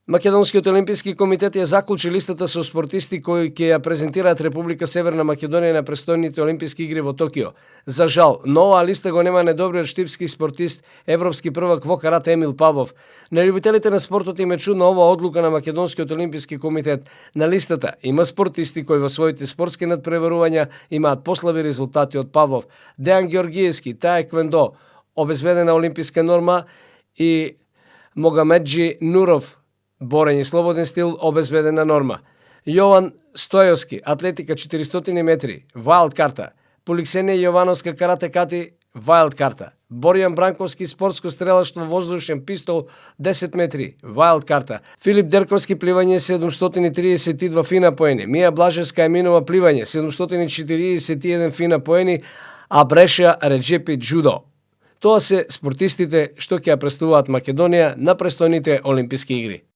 Македонскиот олимписки комитет ја заклучи листата со спортисти кои ќе ја презентираат Република Северна Македонија на престојните олимписки игри во Токио. За жал, на оваа листа го нема недобриот штипски спортист, европски првак во карате Емил Павлов. На љубителите на спортот им е чудна оваа одлука на Македонскиот олимписки комитет. На листата има спортисти кои во своите спортски надпреварувања имаат послаби резултати од Павлов. Дејан Георгиевски, таеквондо, обезбедена олимписка норма, и Могамеджи Нуров, борење слободен стил, обезбедена норма. Јован Стојовски, атлетика 400 метри, вајлд карта. Поликсенија Јовановска, карате кати, вајлд карта. Боријан Бранковски, спортско стрелаштво, воздушен пистол 10 метри, вајлд карта. Филип Дерковски, пливање 732 фина поени. Мија Блажевска еминува пливање 741 фина поени, а Бреша Реджепи джудо. Тоа се спортистите што ќе ја представуваат Македонија на престојните олимписки игри.